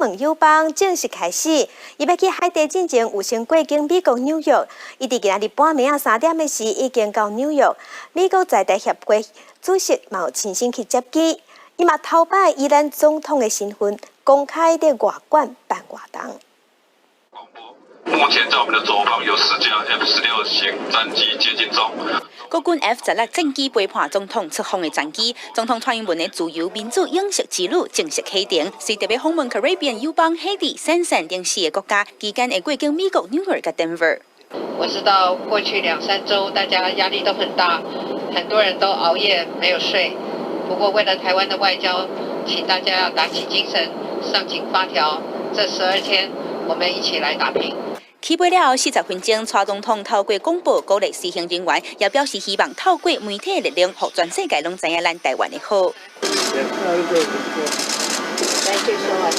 問友邦正式開始，伊欲去海地進前有先過境美國紐約。伊佇今仔日半暝仔3點的時已經到紐約。美國在台協會主席嘛有親身去接機。伊嘛頭擺以咱總統的身份公開佇外館辦活動。目前在我們的左方有10架 F-16型戰機接近中。國軍 F-16戰機陪伴總統出訪的專機，總統蔡英文的自由民主永續之旅正式啟程，隨特別訪問 Caribbean 友邦海地、聖三等四个國家，期間會過境美國紐約佮 Denver。我知道過去兩三週大家壓力都很大，很多人都熬夜沒有睡。不過為了台灣的外交，請大家要打起精神，上緊發條。這12天，我們一起來打拼。起飛了後40分鐘，蔡總統透過廣播鼓勵隨行人員，也表示希望透過媒體的力量，予全世界攏知影咱台灣的好。 Thank you so much.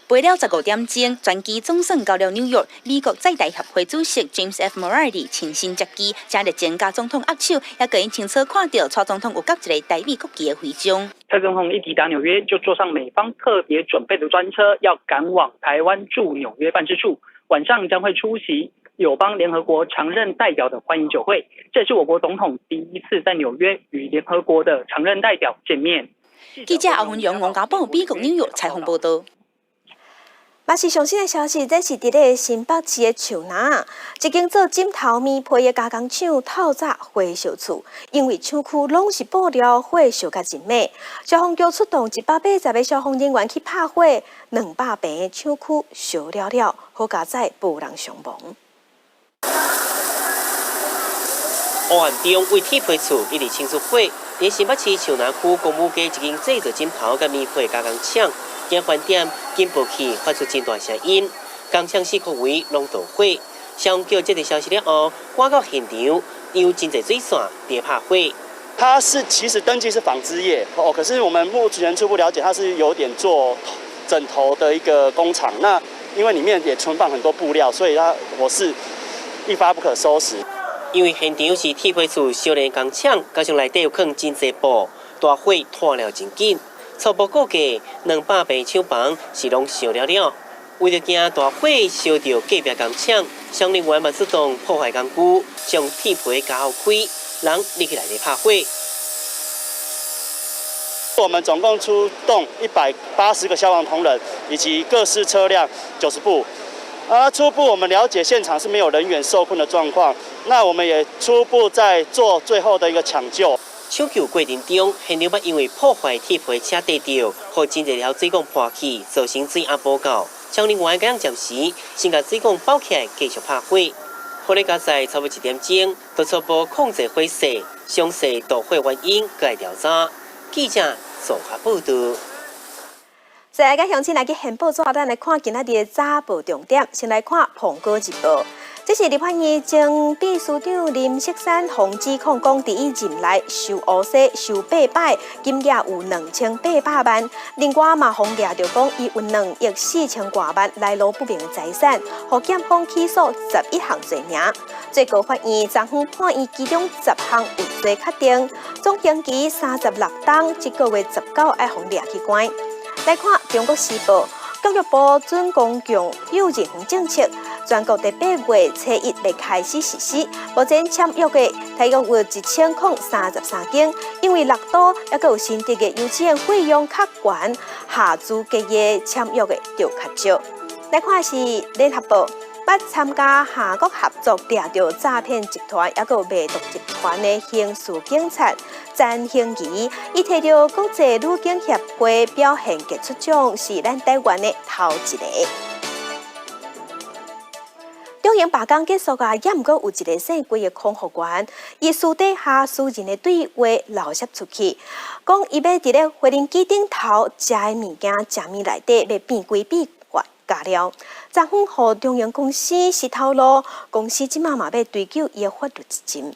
飛了15點鐘，專機總算到了紐約。美國在台協會主席 James F. Moriarty 親身接機，誠熱情佮總統握手，也予𪜶清楚看著蔡總統有佮一个台美國旗的徽章。蔡總統一抵達紐約，就坐上美方特別準備的專車，要趕往台灣駐紐約辦事處。晚上將會出席友邦聯合國常任代表的歡迎酒會。這是我國總統第一次在紐約與聯合國的常任代表見面。記者歐文榮、王家寶，美國紐約採訪報導。嘛是上新的消息，這是佇咧新北市的樹林，一間做枕頭棉被的加工廠透早火燒厝，因為廠區攏是布料，火燒甲真猛。消防局出動180個消防人員去拍火，200坪的廠區燒了了，好佳哉無人傷亡。黑暗中為鐵皮厝一直衝出火，佇新北市樹林區公母街一間製造枕頭佮棉被加工廠。警翻點警報器發出真大聲音，工廠四箍圍攏著火。消防局接到消息了後，趕到現場，有真濟水線佇拍火。它是其實登記是紡織業哦，可是我們目前初步了解，它是有點做枕頭的一個工廠。那因為裡面也存放很多布料，所以它火勢一發不可收拾。因為現場是鐵皮厝燒連工廠，加上內底有囥真濟布，大火拖了真緊。初步估計，200坪廠房是攏燒了了。為著驚大火燒著隔壁工廠，消防人員嘛出動破壞工具，將鐵皮夾予開，人入去內底拍火。我們總共出動180個消防同仁，以及各式車輛90部。啊，初步我們了解現場是沒有人員受困的狀況，那我們也初步在做最後的一個搶救。搶救過程中，現場因為破壞鐵皮車底著，予真濟條水管破去，造成水壓無夠。消防人員趕暫時先共水管包起來，繼續拍火。火力加在差不多1點鐘，就初步控制火勢，詳細導火原因閣來調查。記者綜合報導。再來，佮鄉親來去現報紙，咱來看今仔日的早報重點。先來看《蘋果日報》，這是立法院前秘書長林錫山予指控講，佇伊任內收烏紗收八擺，金額有2800萬。另外嘛，予掠著講，伊有2億4千外萬來路不明的財產，予檢方起訴11項罪名。最高法院昨昏判伊其中10項有罪確定，總刑期36冬，這個月19愛予掠去關。來看《中國時報》，教育部準公共幼兒園政策，全國佇8月初1欲開始實施。目前簽約的大約有1033間，因為六都猶閣有新竹的幼稚園費用較懸，合資格的簽約的就較少。來看是聯合報，捌參加跨國合作掠著詐騙集團，猶閣有賣毒集團的刑事警察詹興儀，伊提著國際女警協會表現傑出獎，是咱台灣的頭一个。中營罷工結束啊，猶毋過有一个姓郭的空服員，伊私底下私人的對話流洩出去，講伊欲佇咧飛行機頂頭食的物件，食物內底欲變規變加料。昨昏予中營公司死頭路，公司這馬嘛欲追究伊的法律責任。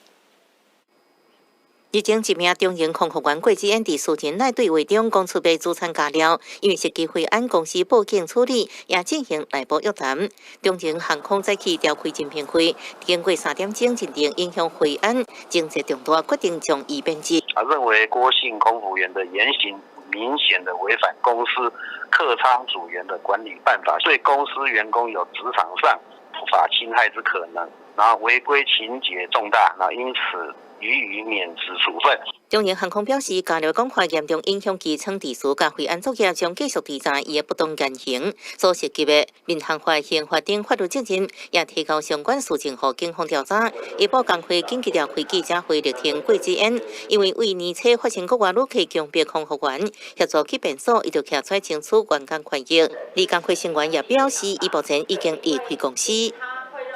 日前，一名中營空服員郭子恩佇私人內對話中講出欲煮餐加料，因為是機飛安公司報警處理，也進行內部約談。中營航空早起調開人評會，經過3點鐘認定影響飛安情節重大，決定將伊免職。啊，認為郭姓空服員的言行明顯的違反公司客艙組員的管理辦法，對公司員工有職場上不法侵害之可能，然後違規情節重大，那因此予以免職處分。中榮航空表示，加料講法嚴重影響機艙秩序，佮維安作業，將繼續追查伊的不當言行。所涉及的民航法、刑法等法律責任，也提交相關事證予警方調查。伊報工會緊急召開記者會，力挺郭子恩，因為為年初發生國外旅客強迫空服員協助去便所，伊就徛出來爭取員工權益。而工會成員也表示，伊目前已經離開公司。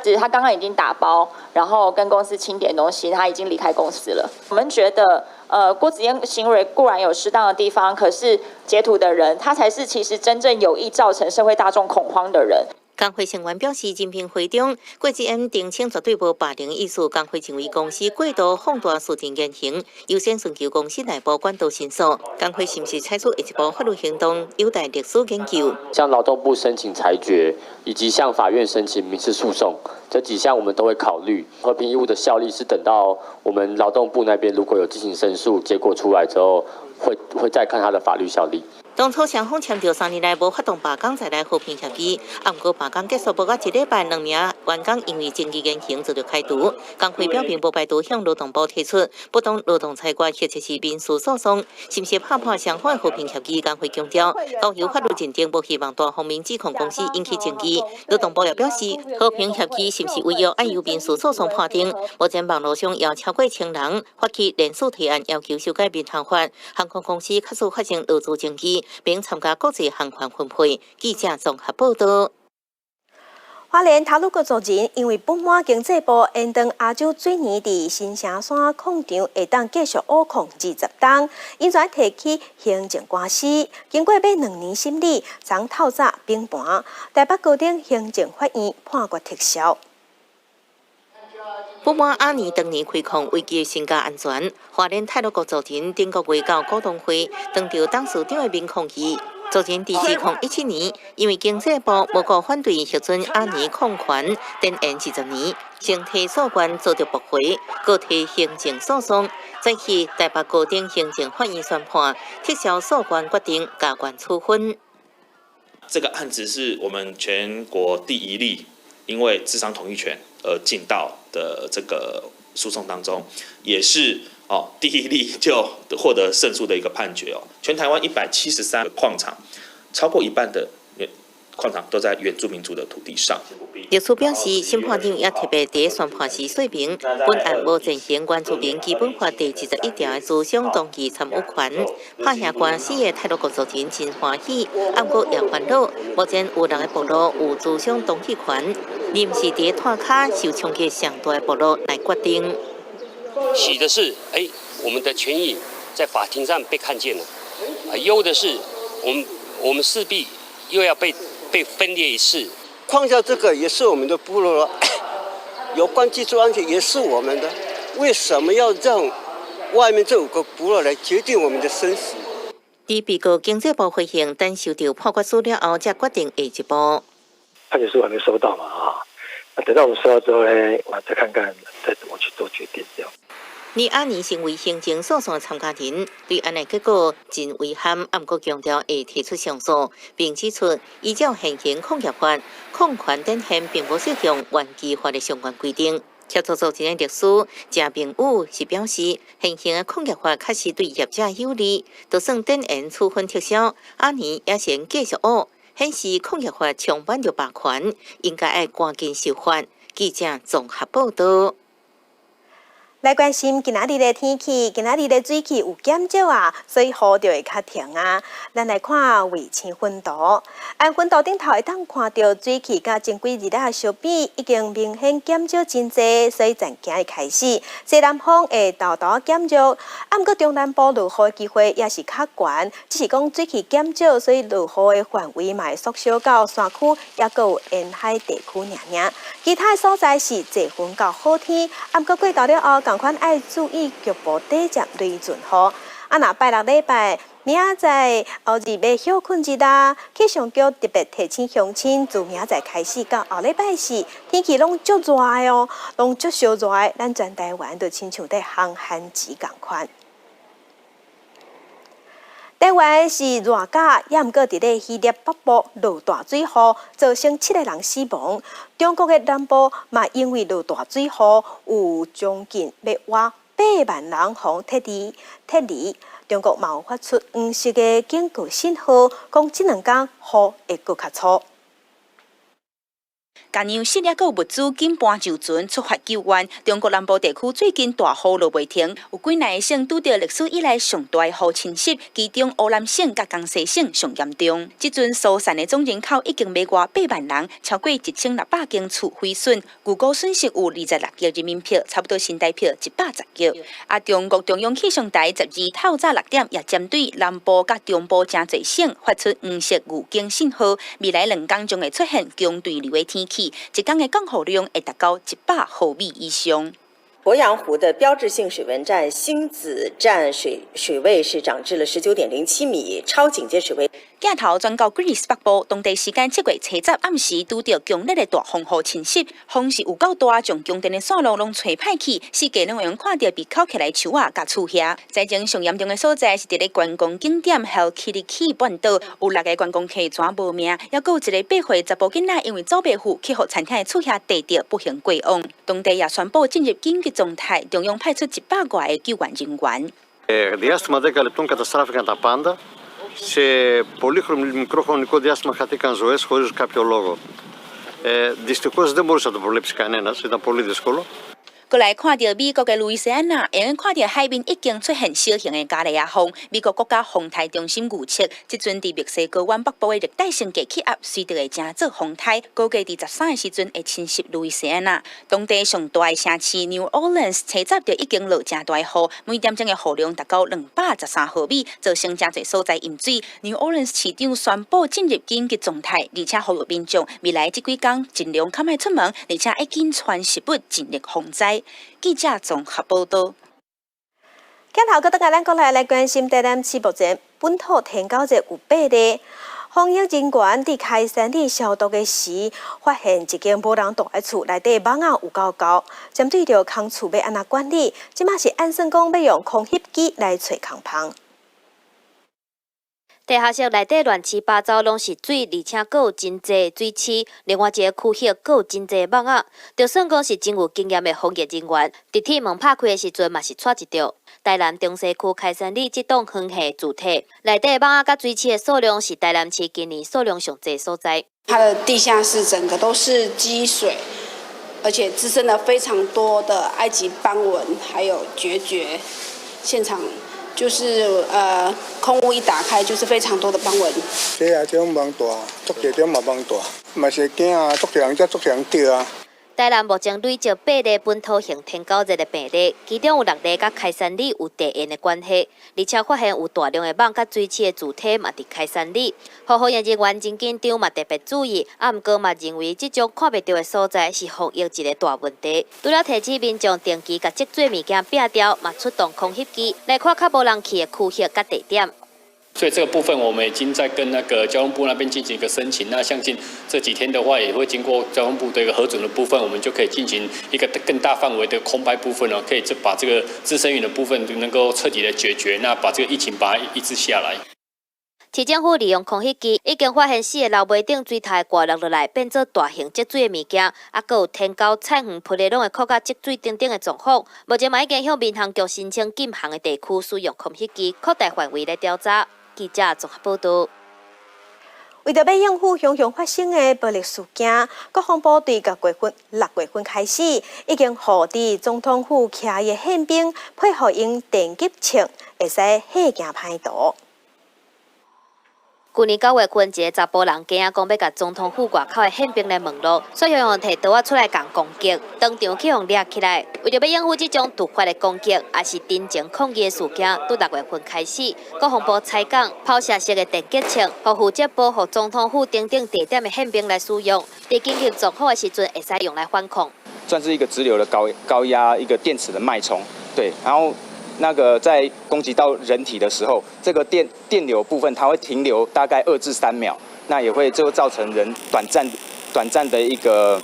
是他剛剛已經打包，然後跟公司清點東西，他已經離開公司了。我們覺得，郭子燕行為固然有失當的地方，可是截圖的人，他才是其實真正有意造成社會大眾恐慌的人。工會成員表示，人評會中，郭子恩澄清絕對無霸凌意思，工會認為公司過度放大事情言行，優先尋求公司內部管道申訴。工會是毋是採取下一步法律行動，有待律師研究。向勞動部申請裁決，以及向法院申請民事訴訟，這幾項我們都會考慮。和平義務的效力是等到我們勞動部那邊如果有進行申訴，結果出來之後，會再看它的法律效力。當初雙方簽著3年來無發動罷工，再來和平協議。啊，毋過罷工結束無到一禮拜，兩名員工因為爭議言行遭著開除。工會表明無排除向勞動部提出不當勞動裁決或者是民事訴訟，是毋是拍破雙方的和平協議？工會強調，交由法律認定，無希望單方面指控公司引起爭議。勞動部也表示，和平協議是毋是違約，愛由民事訴訟判定。目前網路上有超過千人發起聯署提案，要求修改民航法。航空公司確實發生勞資爭議，並參加國際航權分配。記者綜合報道。花蓮太魯閣族人因為不滿經濟部延長亞洲水泥佇新城山礦場會當繼續挖礦20冬，𪜶就提起行政官司。經過欲2年審理，昨透早反盤，台北高等行政法院判決撤銷。不滿亞泥長年開礦危及身家安全，花蓮太魯閣族人頂個月到股東會，當著董事長的面抗議。族人佇2017年，因為經濟部無故反對核准亞泥礦權展延20年，先提訴願遭著駁回，閣提行政訴訟，再去台北高等行政法院宣判撤銷訴願決定，加懸處分。這個案子是我們全國第一例，因為諮商同意權而進到的這個訴訟當中，也是哦第一例就獲得勝訴的一個判決哦。全台灣173個礦場，超過一半的礦場都在原住民族的土地上。律師表示，審判長也特別佇宣判時說明，本案無踐行原住民基本法第21條的諮商同意參與權。拍贏官司的太魯閣族人真歡喜，毋過也煩惱。目前有6個部落有諮商同意權，而毋是佇拖跤受衝擊上大的部落來決定。喜的是，哎，我們的權益在法庭上被看見了；啊，憂的是，我們勢必又要被分裂一次。礦下這個也是我們的部落了，有關技術安全也是我們的，為什麼要讓外面這五個部落來決定我們的生死？佇被告經濟部回應，等收到判決書了後，才決定下一步。判決書還沒收到嘛？啊，那等到我們收到之後呢，我再看看再怎麼去做決定。這樣。而亞泥成為行政訴訟參加人，對案的結果真遺憾，毋過強調會提出上訴，並指出依照現行礦業法，礦權展延並無適用原基法的相關規定。協助族人的律師謝明武是表示，現行的礦業法確實對業者有利，就算展延處分撤銷，亞泥也會繼續挖，顯示礦業法充滿著霸權，應該愛趕緊修法。記者綜合報道。來關心今仔日的天氣，今仔日的水汽有減少啊，所以雨就會較停啊。咱來看衛星雲圖，按雲圖頂頭會當看著水汽佮前幾日仔相比，已經明顯減少真濟，所以從今日開始，西南風會沓沓減弱。啊，毋過中南部落雨的機會也是較懸，只是講水汽減少，所以落雨的範圍嘛會縮小到山區，抑閣有沿海地區爾爾。其他的所在是濟雲到好天，啊，毋過過晝了後，仝款愛注意局部短暫雷陣雨。啊，若拜六禮拜明仔載後日欲歇睏日啊，氣象局特別提醒鄉親，自明仔載開始到後禮拜四，天氣攏足熱的哦，攏足燒熱的，咱全台灣就親像佇烘番薯仝款。台灣是熱甲，也毋過佇咧希臘北部落大水雨，造成七個人死亡。中國的南部嘛因為落大水雨，有將近欲倚8萬人予撤離撤離。中國嘛有發出黃色的警告信號，講這兩工雨會閣較粗。共樣失業閣有物資緊搬上船出發救援。中國南部地區最近大雨落袂停，有幾若個省拄著歷史以來上大的雨侵襲，其中湖南省佮江西省上嚴重。這陣疏散的總人口已經欲倚8萬人，超過1600間厝毀損，預估損失有26億人民幣，差不多新台幣110億。啊，中國中央氣象台12透早6點也針對南部佮中部誠濟省發出黃色預警信號，未來2工將會出現強對流的天氣。一工的降雨量會達到100毫米以上。鄱陽湖的標誌性水文站星子站水位是漲至了19.07米，超警戒水位。鏡頭轉到 Greece 北部，當地時間7月70暗時拄著強烈的大風雨侵襲，風是有夠大，將供電的線路攏吹歹去，四界攏會用看著被抾起來樹仔佮厝遐。災情上嚴重的所在是佇咧觀光景點 Halkidiki 半島，有六個觀光客全無命，猶閣有一個8歲查埔囡仔因為走袂赴去予餐廳的厝遐硩著，不幸過往。當地也宣布進入緊急狀態，中央派出100外個救援人員。 Διάστημα 10 λεπτών καταστράφηκαν τα πάντα. Σε πολύ μικρό χρονικό διάστημα χάθηκαν ζωές χωρίς κάποιο λόγο. Δυστυχώς δεν μπορούσε να το προβλέψει κανένας, ήταν πολύ δύσκολο. 閣來看著美國的路易斯安那，會用看著海面已經出現小型的加利亞風。美國國家風颱中心預測，這陣佇墨西哥灣北部的熱帶性低氣壓隨著會成做風颱，估計佇13的時陣會侵襲路易斯安那。當地上大的城市 New Orleans，初十就已經落誠大雨，每點鐘的雨量達到213毫米，造成誠濟所在淹水。New Orleans 市長宣布進入緊急狀態，而且呼籲民眾未來這幾工盡量較莫出門，而且愛緊穿食物，盡力防災。記者綜合報導。鏡頭閣轉來咱國內來關心台南市目前本土天狗熱有八例，防疫人員佇開山里消毒的時，發現一間無人蹛的厝內底蠓仔有夠厚。針對著空厝欲按怎管理，這馬是按算講欲用空翕機來揣空蜂。地下室內底亂七八糟，攏是水，而且閣有真濟水螭。另外一個區域閣有真濟蠓仔，就算講是真有經驗的防疫人員，佇鐵門拍開的時陣嘛是掣一著。台南中西區開山里這棟園下住宅內底蠓仔佮水螭的數量是台南市今年數量上濟所在。它的地下室整個都是積水，而且滋生了非常多的埃及斑蚊，還有孑孓，現場。就是空屋一打開就是非常多的斑蚊。這啊，這種蠓大，足濟點嘛蠓大，嘛是會驚啊，足濟人才足濟人著啊。台南目前累積八例本土型天狗熱的病例，其中有六例佮開山里有地緣的關係，而且發現有大量的蠓佮水螭的住體嘛佇開山里。防疫人員真緊張嘛，特別注意，啊，毋過嘛認為這種看袂著的所在是防疫一個大問題。除了提醒民眾定期共積水物件摒掉，嘛出動空翕機來看較無人去的區域佮地點。所以這個部分我們已經在跟那個交通部那邊進行一個申請，那相信這幾天的話也會經過交通部的一個核准的部分，我們就可以進行一個更大範圍的空拍部分哦，可以就把這個孳生源的部分能夠徹底的解決，那把這個疫情把它抑制下來。市政府利用空翕機，已經發現四个樓尾頂水苔掛落落來，變做大型積水的物件，啊，閣有天狗菜園鋪的攏會擴甲積水等等的狀況。目前嘛已經向民航局申請禁航的地區使用空翕機，擴大範圍來調查。記者綜合報導。為著欲應付常常發生的暴力事件，國防部對6月份開始，已經予佇總統府徛的憲兵配合用電擊槍，會使嚇驚歹徒。舊年9月份，一个查埔人驚講欲共總統府外口的憲兵來問路，所以予提刀仔出來共攻擊，當場去予掠起來。為著欲應付這種突發的攻擊，抑是陣前抗議的事件，對6月份開始，國防部採購拋射式的電擊槍，予負責保護總統府等等地點的憲兵來使用，佇緊急狀況的時陣，會使用來反抗。算是一個直流的高壓一個電磁的脈衝，對，然後。那個在攻擊到人體的時候，這個電流部分它會停留大概2至3秒，那也會就造成人短暫的一個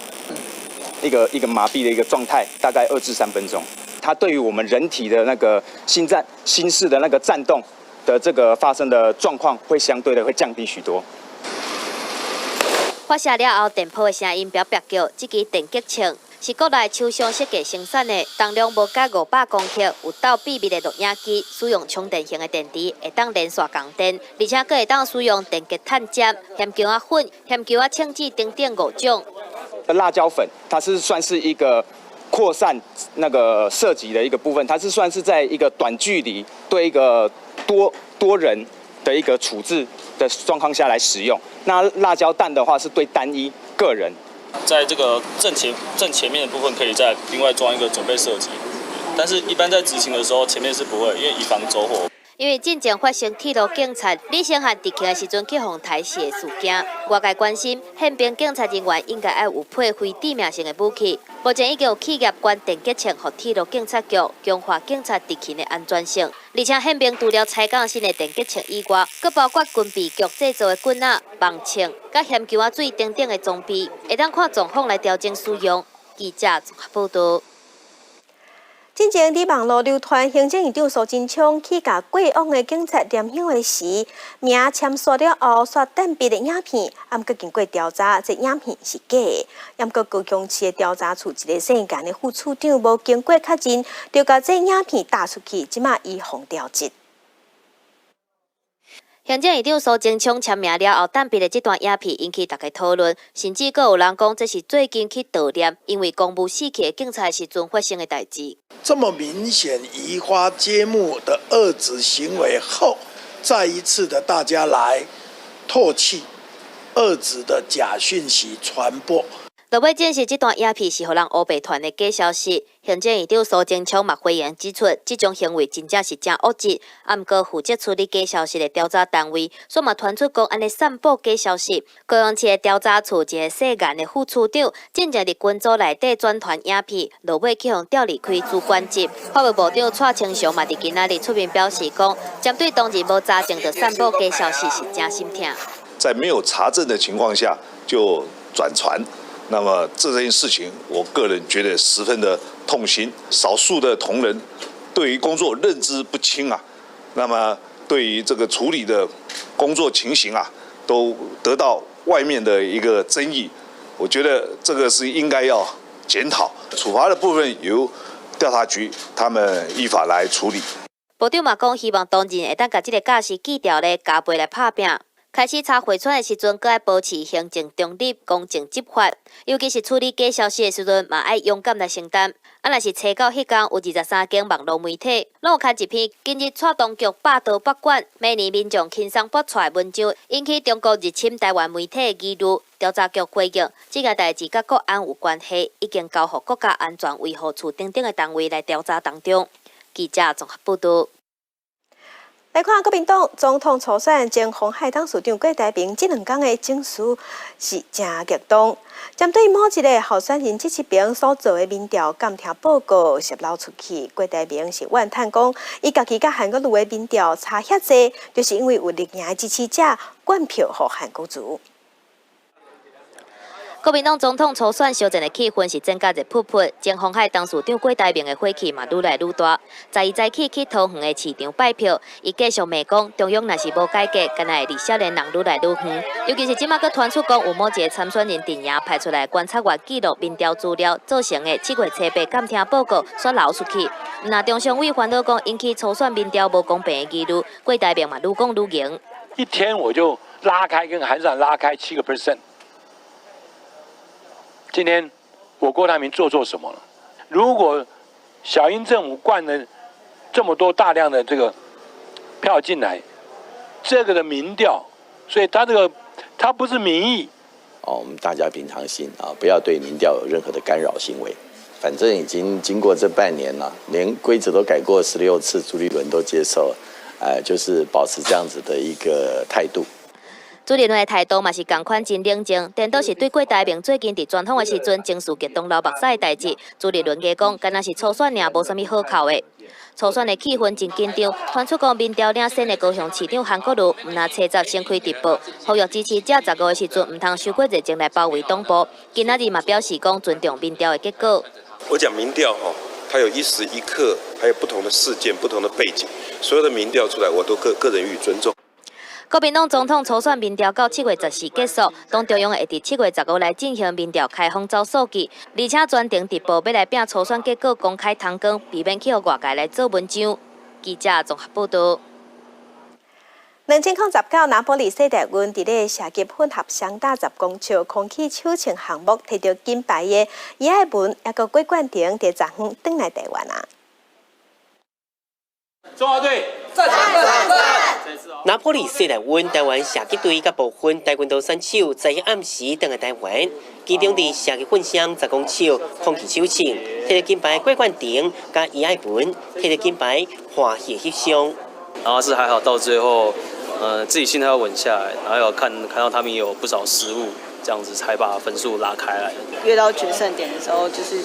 麻痹的一個狀態，大概2至3分鐘。它對於我們人體的那個心臟心室的那個顫動，的這個發生的狀況會相對的會降低許多。發射了後，電波的聲音飆飆叫。這支電擊槍是國內廠商設計生產的，重量無甲500公克，有鬥秘密的錄影機，使用充電型的電池，會當連線供電，而且閣會當使用電擊探針、鹽球仔粉、鹽球仔槍子等等五種。辣椒粉，它是算是一個擴散那個射擊的一個部分，它是算是在一個短距離對一個多多人的一個處置的狀況下來使用。那辣椒彈的話，是對單一個人。在這個正前面的部分，可以再另外裝一個準備射擊，但是一般在執行的時候，前面是不會，因為以防走火。因為進前發生鐵路警察李承翰執勤的時陣去予刣死的事件，外界關心憲兵警察人員應該愛有配非致命性的武器。目前已經有企業捐電擊槍予鐵路警察局，強化警察執勤的安全性。而且憲兵除了採購新的電擊槍以外，閣包括軍備局製造的棍仔、網槍、佮鹽球仔水等等的裝備，會當看狀況來調整使用。記者綜合報導。進前佇網路流傳行政院長蘇貞昌去共過往的警察念香的時，名簽刷了後，煞彈筆的影片，毋過經過調查，這影片是假的。毋過高雄市的調查處一个姓顏的副處長無經過確認，就共這影片打出去，這馬伊予調職。行政院長蘇貞昌簽名了後，彈筆的這段影片引起大家討論，甚至閣有人講這是最近去悼念因為公務死去的警察時陣發生的代誌。這麼明顯移花接木的惡質行為後，再一次的大家來唾棄惡質的假訊息傳播。落尾證實這段影片是予人烏白傳的假消息。行政院長蘇貞昌嘛回應指出，這種行為真正是誠惡質。毋過負責處理假消息的調查單位，煞嘛傳出講按呢散布假消息。高雄市的調查處一个姓顏的副處長，進前佇群組內底轉傳影片，落尾去予調離開主管職。法務部長蔡清祥嘛佇今仔日出面表示講，針對當日無查證就散布假消息是誠心疼。在沒有查證的情況下就轉傳。那麼這件事情，我個人覺得十分的痛心。少數的同仁對於工作認知不清啊，那麼對於這個處理的工作情形啊，都得到外面的一個爭議。我覺得這個是應該要檢討，處罰的部分由調查局他們依法來處理。部長嘛講，希望當人會當共這个駕駛記調咧加倍來拍拚。開始查賄選的時陣，閣愛保持行政中立、公正執法，尤其是處理假消息的時陣，嘛愛勇敢來承擔。啊，若是查到彼工有23間網路媒體，攏有刊一篇近日蔡當局霸道不管，每年民眾輕鬆撥出來文章，引起中國入侵台灣媒體的疑慮。調查局回應，這个代誌佮國安有關係，已經交予國家安全維護處等等的單位來調查當中。記者綜合報導。來看國民黨總統初選前鴻海董事長郭台銘，這兩工的情緒是誠激動。針對某一个候選人這七邊所做的民調監聽報告洩露出去，郭台銘是怨嘆講，伊家己佮韓國瑜的民調差遐濟，就是因為有綠營的支持者灌票予韓國瑜。國民黨總統初選相戰的氣氛是增加熱撲撲，前鴻海董事長郭台銘的火氣嘛愈來愈大。12早起去桃園的市場拜票，伊繼續罵講中央若是無改革，敢若會離少年人愈來愈遠。尤其是這馬閣傳出講有某一个參選人陣營派出來觀察員記錄民調資料造成的7月初8監聽報告煞流出去。毋但中常委煩惱講引起初選民調無公平的疑慮，郭台銘嘛愈講愈硬。一天我就拉開跟韓市長拉開7個 percent。今天我郭台銘做錯什麼了？如果小英政府灌了這麼多大量的這個票進來，這個的民調，所以他這個他不是民意。哦，我們大家平常心啊，不要對民調有任何的干擾行為。反正已經經過這半年了，連規則都改過16次，朱立倫都接受，就是保持這樣子的一個態度。朱立倫的態度嘛是仝款真冷靜，顛倒是對郭台銘最近佇專訪的時陣情緒激動流目屎的代誌，朱立倫加講，敢若是初選爾，無啥物好哭的。初選的氣氛真緊張，傳出講民調領先的高雄市長韓國瑜，毋但初十先開直播，呼籲支持者15的時陣毋通傷過熱情來包圍黨部。今仔日嘛表示講尊重民調的結果。我講民調吼，它有一時一刻，還有不同的事件、不同的背景，所有的民調出來，我都個人予以尊重。國民黨總統初選民調到7月14結束，黨中央會佇7月15來進行民調開放走數據，而且全程直播欲來拼初選結果公開通光，避免去予外界來做文章。記者綜合報道。2019拿坡里世大運佇咧射擊混合雙打10公尺空氣手槍項目提著金牌的葉愛文，抑閣郭冠廷佇昨昏轉來台灣啊。中華隊讚讚讚！拿坡里世大運台灣射擊隊佮部分跆拳道選手昨暗時轉來台灣，其中佇射擊混雙10公尺空氣手槍提著金牌郭冠廷佮葉愛文提著金牌歡喜翕相。然後是還好，到最後，自己心態要穩下來，然後有看看到他們也有不少失誤，這樣子才把分數拉開來。越到決勝點的時候，就是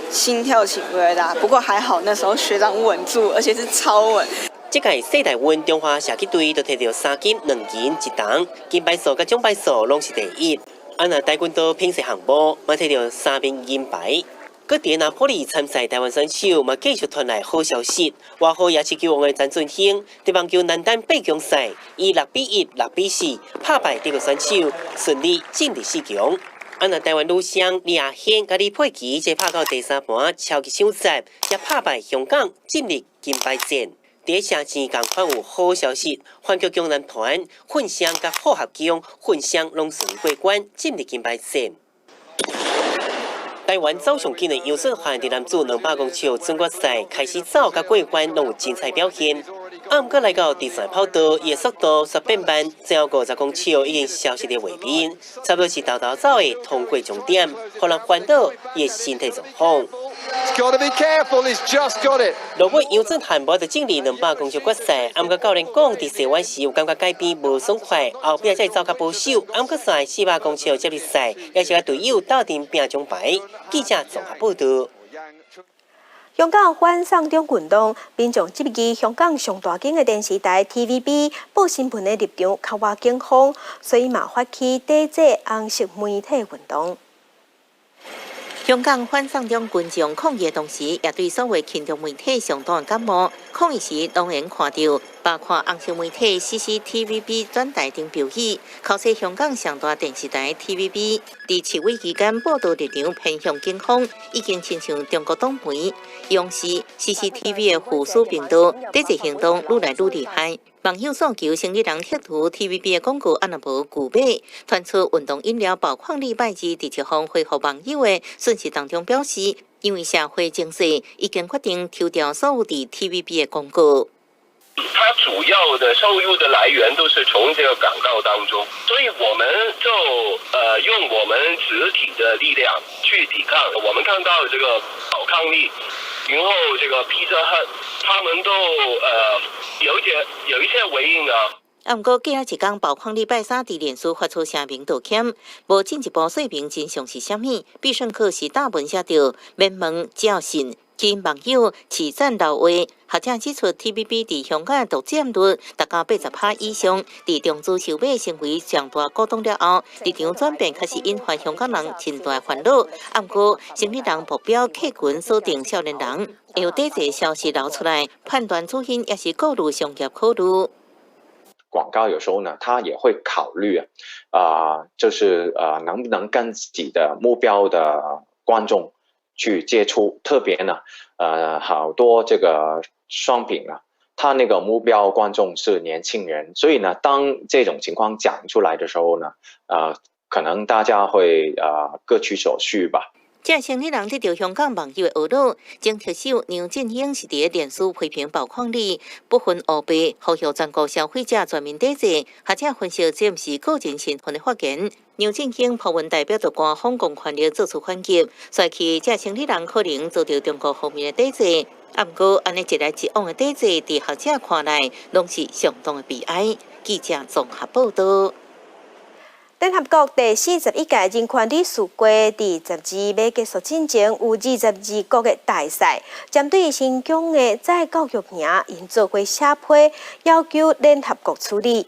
心跳起伏越大，不過還好那時候學長穩住，而且是超穩。這屆世大運中華射擊隊就提著三金兩銀一銅，金牌數佮獎牌數攏是第一。啊，若跆拳道品勢項目嘛提著三面銀牌。閣佇拿坡里參賽台灣選手嘛繼續傳來好消息，外號夜市球王的詹俊興佇網球男單八強賽以6比1、6比4拍敗德國選手，順利進入四強。啊，若台灣女雙李亞軒佮李佩琪，這拍到第三盤超級搶節，也拍敗香港進入金牌戰。佇射箭仝款有好消息，反曲弓男團混雙佮複合弓混雙攏順利過關，進入金牌戰。台灣走上緊的楊俊翰佇男子200公尺準決賽開始走，佮過關攏有精彩表現。啊，毋過來到第三跑道，伊的速度煞變慢，最後50公尺已經消失佇畫面，差不多是沓沓走的通過終點，予人煩惱伊的身體狀況。落尾楊俊翰無得進入200公尺決賽，啊，毋過教練講，佇射彎時有感覺改變無爽快，後壁才會走較保守。啊，毋過賽400公尺接力賽，也是佮隊友鬥陣拼獎牌。記者綜合報道。香港反送中運動，民眾質疑香港上大間的電視台 TVB 報新聞的立場較倚警方，所以嘛發起抵制紅色媒體運動。香港反送中群眾抗議的同時，也對所謂親中媒體相當感冒。抗議時，當然看著包括紅色媒體 CCTVB 轉台頂標語，控訴香港上大電視台 TVB 佇示威期間報導立場偏向警方，已經親像中國黨媒、央視 CCTV 的附屬頻道，抵制行動愈來愈厲害。網友訴求生理人剔除 TVB 的廣告，啊若無拒買，傳出運動飲料寶礦力拜二佇一封回覆網友的訊息當中表示，因為社會情勢，已經決定抽掉所有佇 TVB 的廣告。它主要的收入的來源都是從這個廣告當中，所以我們就用我們集體的力量去抵抗。我們看到這個寶礦力，然後這個披薩亨，他們都有一些回應啊。啊，毋過過仔一工，寶礦力拜三佇臉書發出聲明道歉，無進一步說明真相是啥物。必勝客是大文寫著免問，只要信。吸引網友起讚留話，學者指出 TVB 佇香港獨佔率達到80%以上，佇中資收買成為上大股東了後，立場轉變確實引發香港人真大煩惱。啊，毋過生理人目標客群鎖定少年人，會有抵制消息流出來，判斷主因也是顧慮商業考慮。廣告有時候呢，他也會考慮啊，就是能不能跟自己的目標的觀眾去接觸，特別呢，好多這個商品啊，他那個目標觀眾是年輕人，所以呢，當這種情況講出來的時候呢，可能大家會各取所需吧。這生理人得著香港網友的惡惱，前特首梁振英是佇咧臉書批評寶礦力不分黑白，呼籲全國消費者全面抵制。學者分析，這毋是個人身份的發言。梁振英 po 文代表著官方公權力做出反擊，煞去這生理人可能遭著中國方面的抵制。啊，毋過按呢一來一往的抵制，佇學者看來，攏是相當的悲哀。記者綜合報道。聯合國第41屆人權理事會佇12欲結束進前，有22國的大使針對新疆的再教育營，𪜶做伙寫批，要求聯合國處理。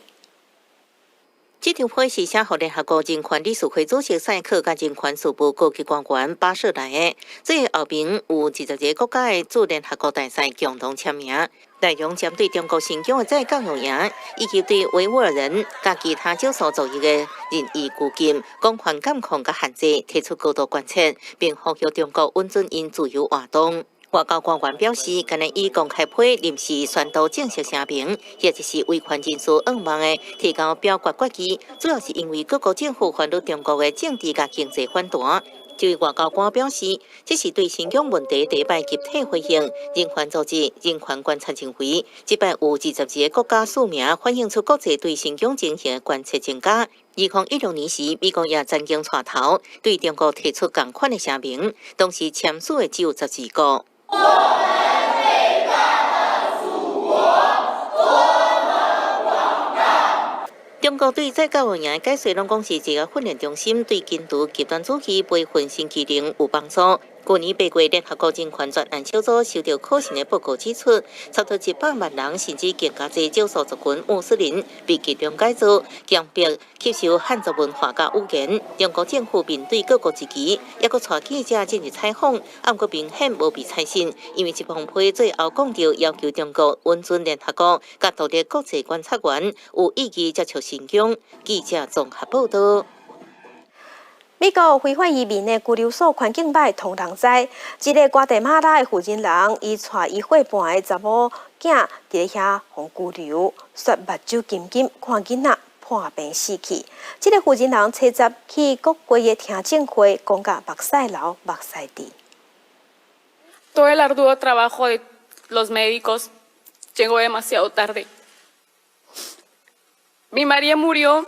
這張批是寫予聯合國人權理事會主席賽克佮人權事務高級官員巴舍萊的。這個後面有22個國家的駐聯合國大使共同簽名，內容針對中國新疆的再教育營，以及對維吾爾人佮其他少數族裔的任意拘禁、廣泛監控佮限制提出高度關切，並呼籲中國允准𪜶自由活動。外交官員表示，今日以公開批臨時宣讀正式聲明，或者是維權人士願望的提交表決決議，主要是因為各國政府煩惱中國的政治佮經濟反彈。這位外交官表示，這是對新疆問題第一擺集體回應。人權組織人權觀察認為，這擺有22個國家署名，反映出國際對新疆情形的關切增加。2016年時，美國也曾經帶頭對中國提出仝款的聲明，當時簽署的只有12國。我們偉大的祖國多麼廣大。中國對再教育營的解說攏講是一個訓練中心，對根除極端主義、培訓新技能有幫助。去年8月，聯合國人權專案小組收到可信的報告指出，差不多100萬人甚至更加濟少數族群穆斯林被集中改造，強迫吸收漢族文化佮語言。中國政府面對各國質疑，猶閣帶記者進入採訪，毋過明顯無被採信，因為這封批最後講著要求中國允准聯合國佮獨立國際觀察員有意義接觸新疆。記者綜合報道。美國非法移民的拘留所環境歹，予人知。一個瓜地馬拉的負責人，伊帶伊伙伴的查某囝佇咧遐予拘留，煞目睭金金，看囡仔破病死去。這個負責人初十去國會的聽證會，講甲目屎流，目屎滴。 Todo el arduo trabajo de los médicos llegó demasiado tarde. Mi María murió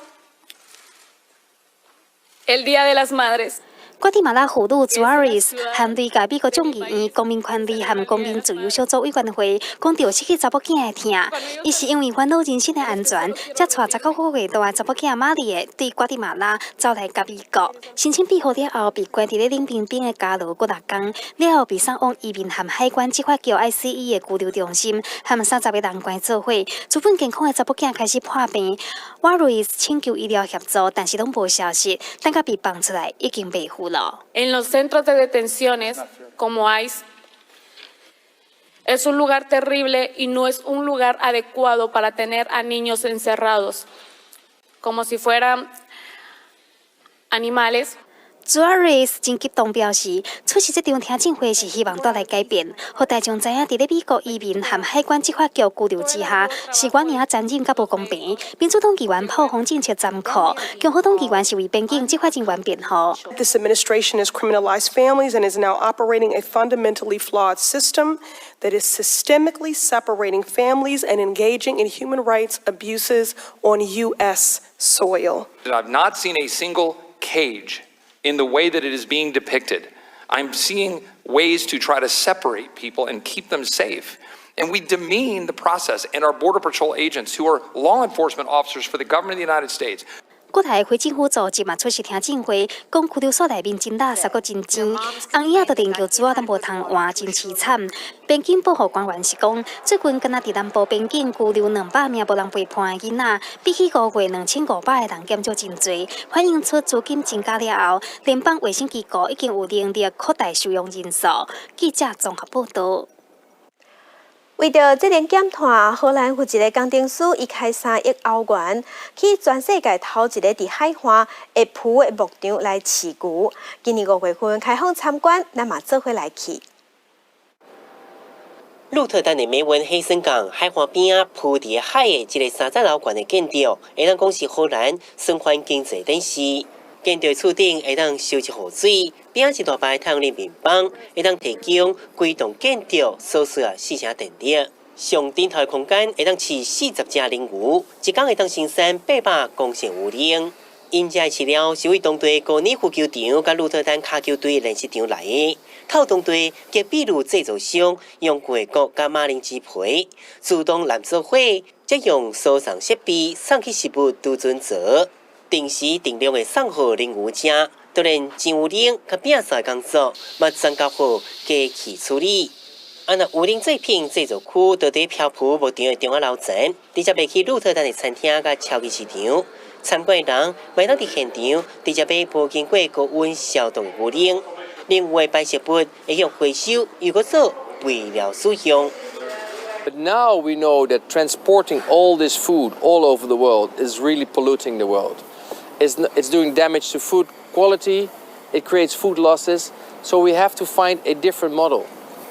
el Día de las Madres. 瓜地馬拉婦女朱亞瑞斯含淚共美國眾議院公民權利和公民自由小組委員會講著失去查某囝的疼，伊是因為煩惱人身的安全，才帶19個月大的查某囝瑪麗的對瓜地馬拉走來共美國。申請庇護了後，被關佇咧冷冰冰的監牢幾若工，了後被送往移民和海關執法局 ICE 的拘留中心，和30個人關做伙。原本健康的查某囝開始破病，瓦瑞斯請求醫療協助，但是攏無消息，等到被放出來，已經袂赴了。 En los centros de detenciones como ICE es un lugar terrible y no es un lugar adecuado para tener a niños encerrados, como si fueran animales. 朱亞瑞斯真激動表示，出席這場聽證會是希望帶來改變，予大眾知影佇咧美國移民和海關執法局拘留之下，是偌爾殘忍佮無公平。民主黨議員炮轟政策殘酷，共和黨議員是為邊境執法人員辯護。 This administration has criminalized families and is now operating a fundamentally flawed system that is systemically separating families and engaging in human rights abuses on U.S. soil. I've not seen a single cage in the way that it is being depicted. I'm seeing ways to try to separate people and keep them safe. And we demean the process and our Border Patrol agents, who are law enforcement officers for the government of the United States. 國內非政府組織嘛出席聽證會，講拘留所內面真垃圾，閣真髒，紅椅仔都連尿苴仔都無通換，真凄慘。邊境保護官員是講，最近敢若佇南部邊境拘留200名無人陪伴的囡仔，比起5月2500個人減少真濟，反映出資金增加了後，聯邦衛生機構已經有能力擴大收容人數。記者綜合報道。為著節能減碳，荷蘭有一個工程師，伊開3億歐元去全世界頭一個佇海岸會浮的牧場來飼牛。今年5月份開放參觀，咱嘛做伙來去。鹿特丹的梅文黑森港海岸邊仔浮佇海的這個30樓懸的建築，會當講是荷蘭循環經濟展示。建築厝頂會當收集雨水，邊仔一大排太陽能面板，會當提供規棟建築所需的四成電力。上頂頭的空間會當飼40隻奶牛，一工會當生產800公升牛奶。𪜶遮的飼料是為當地高爾夫球場佮鹿特丹跤球隊練習場來的。透當地及秘魯製造商用桂果佮馬鈴薯皮自動藍色火，則用輸送設備送去食物儲存槽，定時定量的送予奶牛食。當然，上牛奶佮餅刷的工作嘛，轉交予機器處理。啊，若牛奶製品製造區，就佇漂浮牧場的中央樓層，直接賣去鹿特丹的餐廳佮超級市場。參觀的人會當佇現場直接買無經過高溫消毒的牛奶，另外排泄物會用回收，又閣做肥料使用。 But now we know that transporting all this food all over the world is really polluting the world. It's doing damage to food quality, it creates food losses, so we have to find a different model.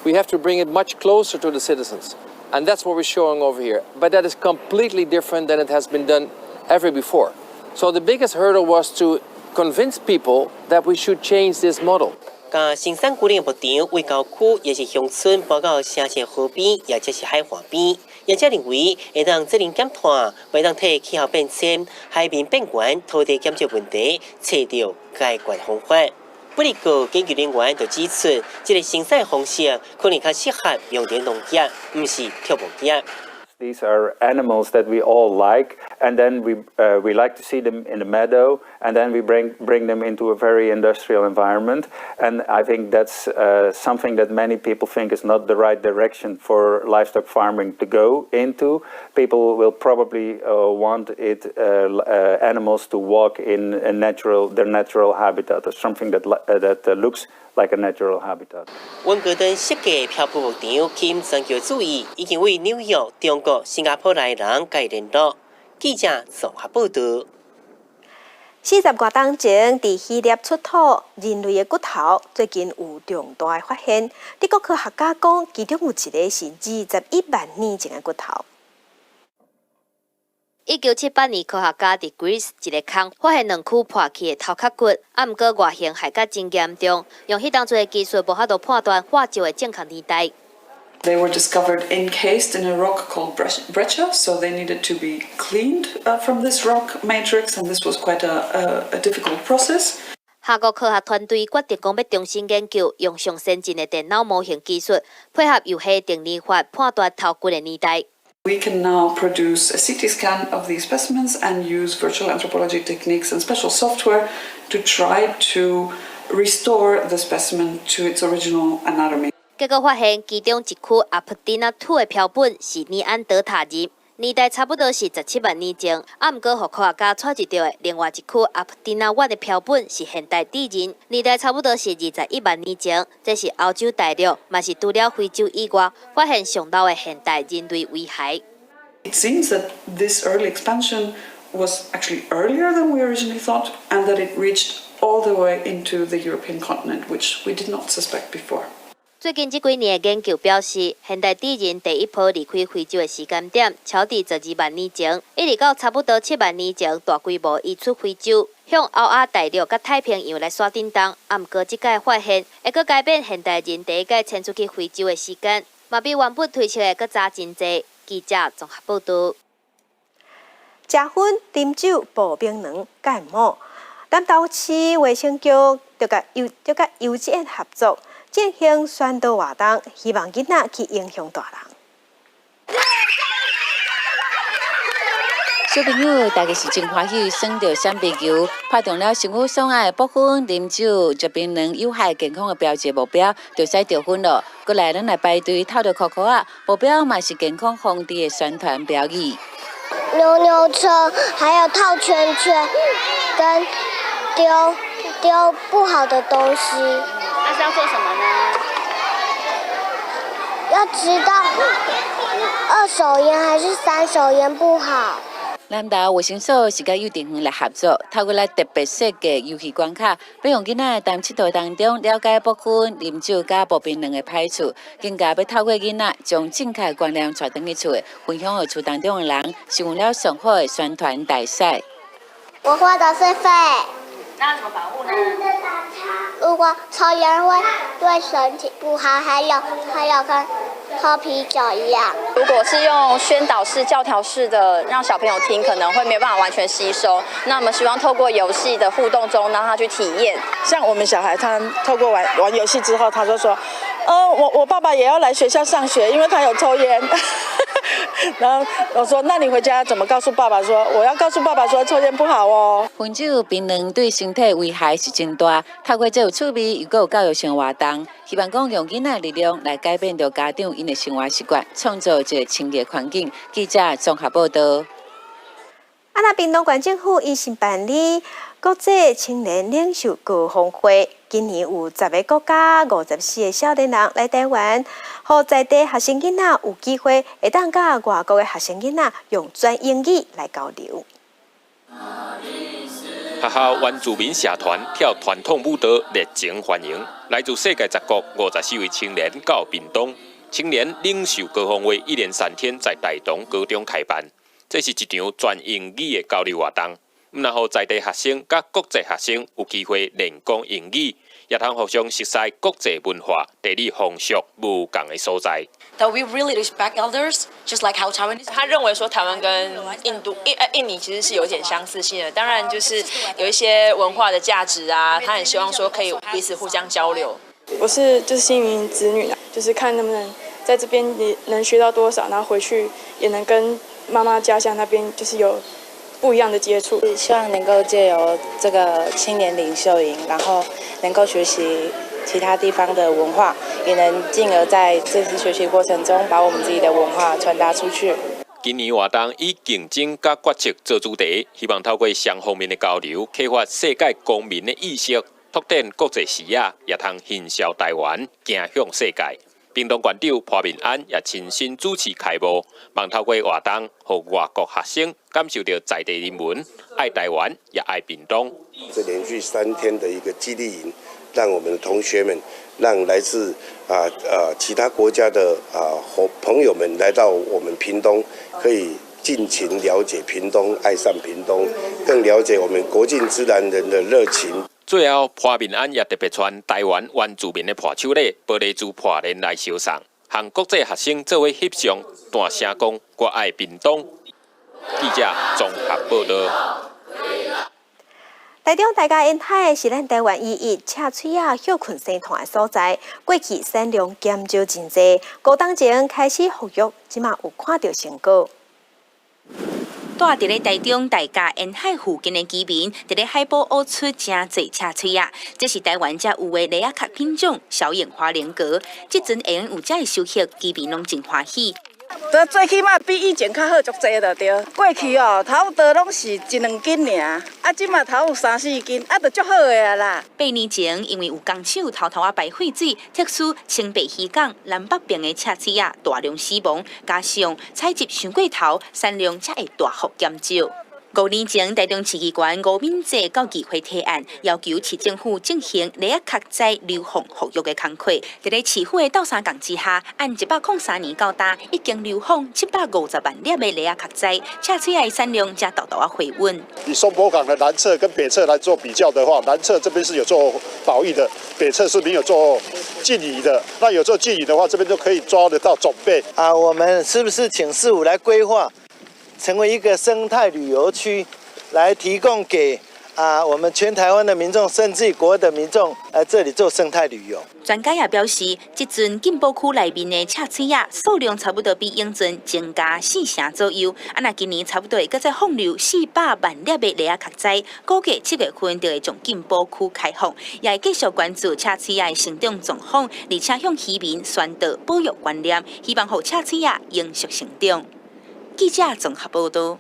We have to bring it much closer to the citizens. And that's what we're showing over here. But that is completely different than it has been done ever before. So the biggest hurdle was to convince people that we should change this model. 共生產牛奶的牧場位郊區，抑是鄉村，搬到城市河邊，抑或是海岸邊。業者認為會當節能減碳，會當替氣候變遷、海面變懸、土地減少問題，揣著解決方法。不過，研究人員就指出，這個生產方式可能較適合用佇農業，毋是畜牧業。 These are animals that we all like, and then we like to see them in the meadow, and then we bring them into a very industrial environment. And I think that's something that many people think is not the right direction for livestock farming to go into. People will probably want it animals to walk in a natural their natural habitat or something that looks like a natural habitat. 溫格登設計漂浮牧場吸引全球注意，已經對紐約、中國、新加坡來人共伊聯絡。記者綜合報導。40外冬前，佇希臘出土人類的骨頭，最近有重大的發現。德國科學家講，其中有一个是21萬年前的骨頭。1978年，科學家佇 Greece 一个空發現兩區破去的頭殼骨，啊，毋過外形害甲真嚴重，用彼當陣的技術無法度判斷化石的正確年代。 They were discovered encased in a rock called breccia, so they needed to be cleaned from this rock matrix, and this was quite a difficult process. 法國科學團隊決定講欲重新研究，用上先進的電腦模型技術，配合鈾化定年法判斷頭骨的年代。 We can now produce a CT scan of these specimens and use virtual anthropology techniques and special software to try to restore the specimen to its original anatomy. 結果發現，其中一區阿普蒂納兔的標本是尼安德塔人，年代差不多是17萬年前。啊，毋過予科學家揣著的另外一區阿普蒂納猿的標本是現代智人，年代差不多是21萬年前。這是歐洲大陸，嘛是除了非洲以外，發現上老的現代人類遺骸。 It seems that this early expansion was actually earlier than we originally thought, and that it reached all the way into the European continent, which we did not suspect before. 最近這幾年的研究表示，現代智人第一波離開非洲的時間點，超佇12萬年前，一直到差不多7萬年前，大規模移出非洲，向歐亞大陸佮太平洋來徙振動。啊，毋過這擺發現，會閣改變現代人第一擺遷出去非洲的時間，嘛比原本推測的閣早真濟。記者綜合報導。食薰、啉酒、爆檳榔、感冒，南投市衛生局就佮幼稚園合作，進行宣導活動，希望囡仔去影響大人。小朋友大家是真歡喜，耍著閃避球，拍中了身軀所愛的爆薰、啉酒、食檳榔有害健康的標誌目標，就使得分囉。閣來，咱來排隊透著箍箍仔，目標嘛是健康防治的宣傳標語。扭扭車，還有套圈圈，跟丟丟不好的東西。那是要做什麼呢？要知道二手菸還是三手菸不好。南投衛生所是佮幼稚園來合作，透過來特別設計遊戲關卡，欲予囡仔佇𨑨迌當中了解爆薰、啉酒佮爆檳榔的歹處，更加欲透過囡仔將正確觀念帶轉去厝，分享予厝當中的人，成為了上好的宣傳大使。我畫的是肺。那怎麼保護呢？如果抽菸會對身體不好，還有跟喝啤酒一樣。如果是用宣導式、教條式的讓小朋友聽，可能會沒有辦法完全吸收。那我們希望透過遊戲的互動中，讓他去體驗。像我們小孩，他透過玩玩遊戲之後，他就說：“我爸爸也要來學校上學，因為他有抽菸。”然後我說：“那你回家怎麼告訴爸爸說？我要告訴爸爸說抽菸不好哦。” 薰酒、檳榔對身體危害是真大，透過這有趣味又閣有教育性活動，希望講用囡仔力量來改變著家長𪜶的生活習慣，創造一个清潔環境。記者綜合報導。啊，那屏東縣政府伊是辦理國際青年領袖高峰會，今年有10個國家54個少年人來台灣，予在地學生囡仔有機會會當佮外國的學生囡仔用全英語來交流。學校原住民社團跳傳統舞蹈，熱情歡迎來自世界10國54位青年到屏東。青年領袖高峰會一連3天在大同高中開辦。這是一場全英語的交流活動，毋但予在地學生佮國際學生有機會練講英語，也通互相熟悉國際文化、地理風俗無仝的所在。 That we really respect elders, just like how Taiwanese. 他認為說台灣跟印度、印尼其實是有點相似性的，當然就是有一些文化的價值啊，他很希望說可以彼此互相交流。我是就是新移民子女，就是看能不能在這邊你能學到多少，然後回去也能跟媽媽家鄉那邊就是有不一樣的接觸。希望能夠借由這個青年領袖營，然後能夠學習其他地方的文化，也能進而在這次學習過程中，把我們自己的文化傳達出去。今年活動以競爭佮決策做主題，希望透過雙方面的交流，啟發世界公民的意識，拓展國際視野，也通行銷台灣，行向世界。屏東縣長潘孟安也親身主持開幕，望透過活動，予外國學生感受著在地人文，愛台灣也愛屏東。這連續3天的一個基地營，讓我們的同學們，讓來自其他國家的朋友們來到我們屏東，可以盡情了解屏東，愛上屏東，更了解我們國境之南人的熱情。最後，潘孟安也特別穿台灣原住民的伴手禮，玻璃珠破鏈來相送，和國際學生做伙翕相，大聲講我愛屏東。記者綜合報導。台中大甲沿海是咱台灣唯一赤喙仔歇睏生湠的所在，過去產量減少真濟，5冬前開始復育，這馬有看著成果。住佇咧台中大甲沿海附近的居民，佇咧海埔挖出誠濟赤喙仔，這是台灣才有的螺仔殼品種小眼花鯪魚。這陣會用有遮的收穫，居民攏真歡喜。這最起碼比以前較好足濟就對。過去哦，差不多攏是一兩斤爾，啊，這馬頭有三四斤，啊，就足好的啊啦。8年前，因為有工廠偷偷仔排廢水，撤出清白漁港南北邊的赤喙仔大量死亡，加上採集傷過頭，產量才會大幅減少。5年前，台中市議員吳敏濟到議會提案，要求市政府進行螺仔殼仔流放復育的工課。佇咧市府的鬥相共之下，按103年到今，已經流放750萬粒的螺仔殼仔，赤喙仔的產量才沓沓仔回穩。以松柏港的南側跟北側來做比較的話，南側這邊是有做保育的，北側是沒有做禁漁的。那有做禁漁的話，這邊就可以抓得到種貝。啊，我們是不是請市府來規劃？成為一個生態旅遊區，來提供給我們全台灣的民眾，甚至國外的民眾來這裡做生態旅遊。專家也表示，這陣禁保區內面的赤喙仔數量差不多比往陣增加4成左右。啊，若今年差不多會閣再放流400萬粒的螺仔殼仔，估計7月份就會將禁保區開放，也會繼續關注赤喙仔的成長狀況，而且向漁民宣導保育觀念，希望予赤喙仔永續成長。記者綜合報導。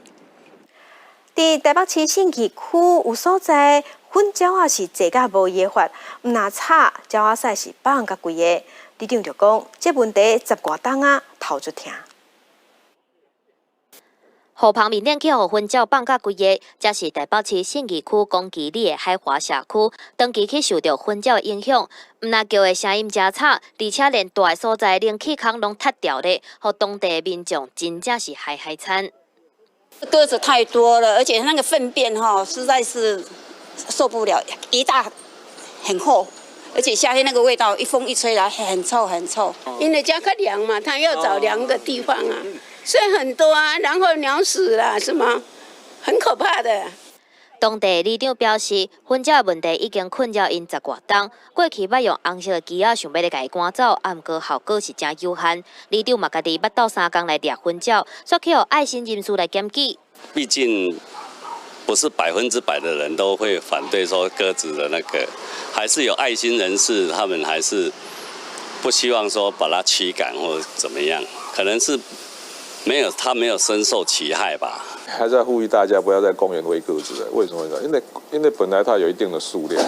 佇台北市信義區有所在，糞鳥仔是濟甲無伊的法，毋但吵，鳥仔屎是放共規个。里長就講，這問題十外冬仔，頭足疼。河旁面頂去予糞鳥放甲規个，這是台北市信義區公園里的海華社區，長期去受著糞鳥的影響，毋但叫的聲音誠吵，而且連蹛的所在冷氣孔攏塌掉咧，予當地的民眾真正是害害慘。鴿子太多了，而且那個糞便哈，實在是受不了，一大很厚，而且夏天那個味道一風一吹來，很臭很臭。因為家較涼嘛，他要找涼的地方啊。所以很多啊，然後鳥屎啦，什麼，很可怕的。當地里長表示，糞鳥的問題已經困擾𪜶十外冬。過去捌用紅色的機仔想欲來共伊趕走，啊，毋過效果是誠有限。里長嘛家己捌鬥相共來掠糞鳥，煞去予愛心人士來檢舉。畢竟不是100%的人都會反對說鴿子的那個，還是有愛心人士，他們還是不希望說把它驅趕或怎麼樣，可能是。沒有，他沒有深受其害吧？還在呼籲大家不要在公園餵鴿子。為什麼？因為本來它有一定的數量。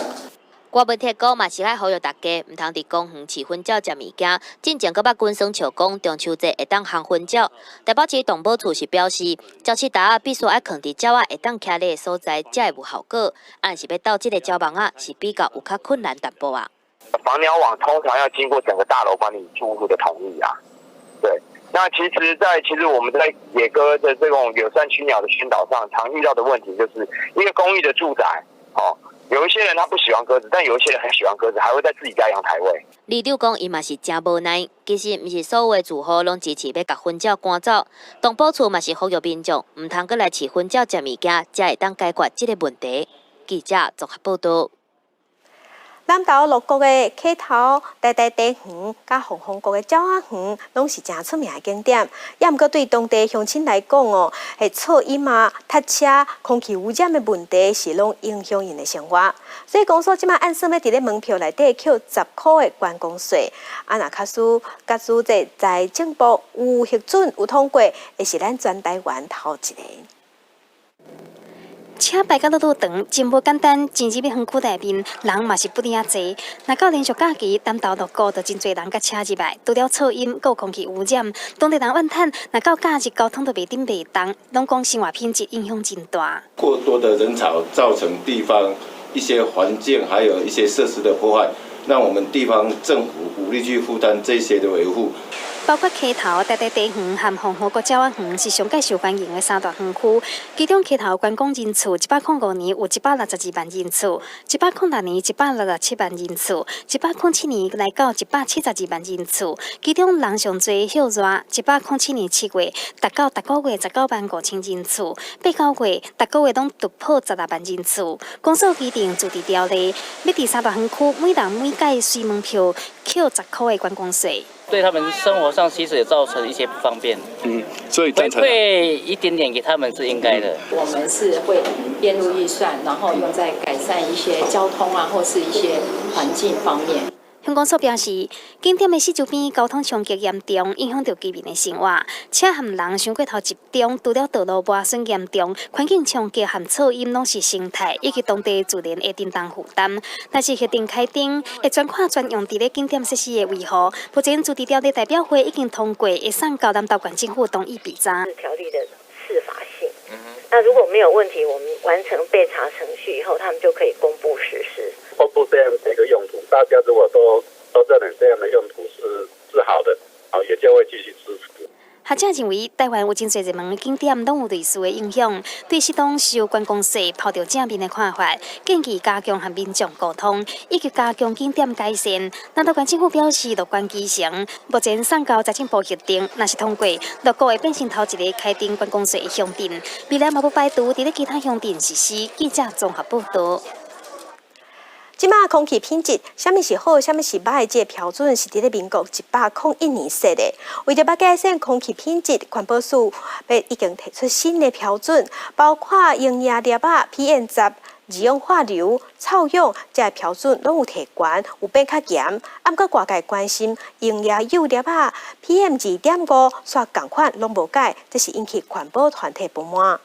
郭文鐵講嘛是愛呼籲大家，毋通佇公園飼粉鳥食物件。進前閣捌官宣笑講，中秋節會當烘粉鳥。台北市動保處是表示，鳥鼠袋仔必須愛囥佇鳥仔會當徛咧的所在，才會有效果。啊，若是欲鬥這个鳥網仔，是比較有較困難淡薄仔。防鳥網通常要經過整個大樓管理住戶的同意啊。對，那其實，在其實我們在野鴿的這種友善驅鳥的宣導上，常遇到的問題就是一個公寓的住宅，哦。有一些人他不喜歡鴿子，但有一些人很喜歡鴿子，還會在自己家陽台餵。里長講，伊嘛是誠無奈，其實毋是所有的住戶攏支持欲共粉鳥趕走。動保處嘛是呼籲民眾，毋通閣來飼粉鳥食物件，才會當解決這个問題。記者綜合報導。南投鹿谷的溪頭、台大茶園、佮鳳凰谷的鳥仔園，攏是誠出名的景點。也毋過對當地鄉親來講哦，彼噪音啊、塞車、空氣污染的問題是攏影響𪜶的生活。所以公所這擺按算欲佇咧門票內底扣10箍的觀光稅。啊，若假使假使這財政部有核准有通過，會是咱全台灣頭一个。車排甲愈愈長，真無簡單。進入園區內面，人嘛是不離仔濟。若到連續假期，南投鹿谷就真濟人共車入來，除了噪音，閣有空氣污染。當地人怨嘆，若到假日交通都袂頂袂動，攏講生活品質影響真大。過多的人潮造成地方一些環境，還有一些設施的破壞，讓我們地方政府無力去負擔這些的維護。包括溪頭、台大茶園和鳳凰谷鳥仔園是上蓋受歡迎的三大園區。其中溪頭觀光人次，105年有162萬人次，106年167萬人次，107年來到172萬人次。其中人上濟歇熱，107年7月達到逐個月195,000人次，八九月逐個月攏突破16萬人次。公所規定自治條例，欲佇三大園區每人每屆隨門票扣10箍的觀光稅。對他們生活上其實也造成一些不方便。所以回饋一點點給他們是應該的。我們是會編入預算，然後用在改善一些交通啊，或是一些環境方面。鄉公所表示，景點的四周邊交通衝擊嚴重，影響著居民的生活。車和人傷過頭集中，除了道路磨損嚴重，環境衝擊和噪音攏是生態以及當地自然的沉重負擔。若是核定開徵，會專款專用佇咧景點設施的維護。目前自治條例代表會已經通過，會送到南投縣政府同意備查。條例的適法性。那如果沒有問題，我們完成備查程序以後，他們就可以公布實施。公布這樣的一個用途，大家如果都認為這樣的用途是好的，啊，也就會繼續支持。學者認為，台灣有真濟熱門的景點，攏有類似的影響，對適當收觀光稅，抱著正面的看法，建議加強和民眾溝通，以及加強景點改善。南投縣政府表示樂觀其成，目前送交財政部核定，若是通過，鹿谷會變成頭一个開徵觀光稅的鄉鎮，未來嘛無排除佇咧其他鄉鎮實施。記者綜合報導。這擺空氣品質，啥物是好，啥物是䆀？這个標準是佇咧民國101年設的。為著欲改善空氣品質，環保署欲已經提出新的標準，包括溶液粒仔、PM10、二氧化硫、臭氧，這个標準攏有提懸，有變較嚴。啊，毋過外界關心溶液幼粒仔、PM2.5，煞仝款攏無改，這是引起環保團體不滿。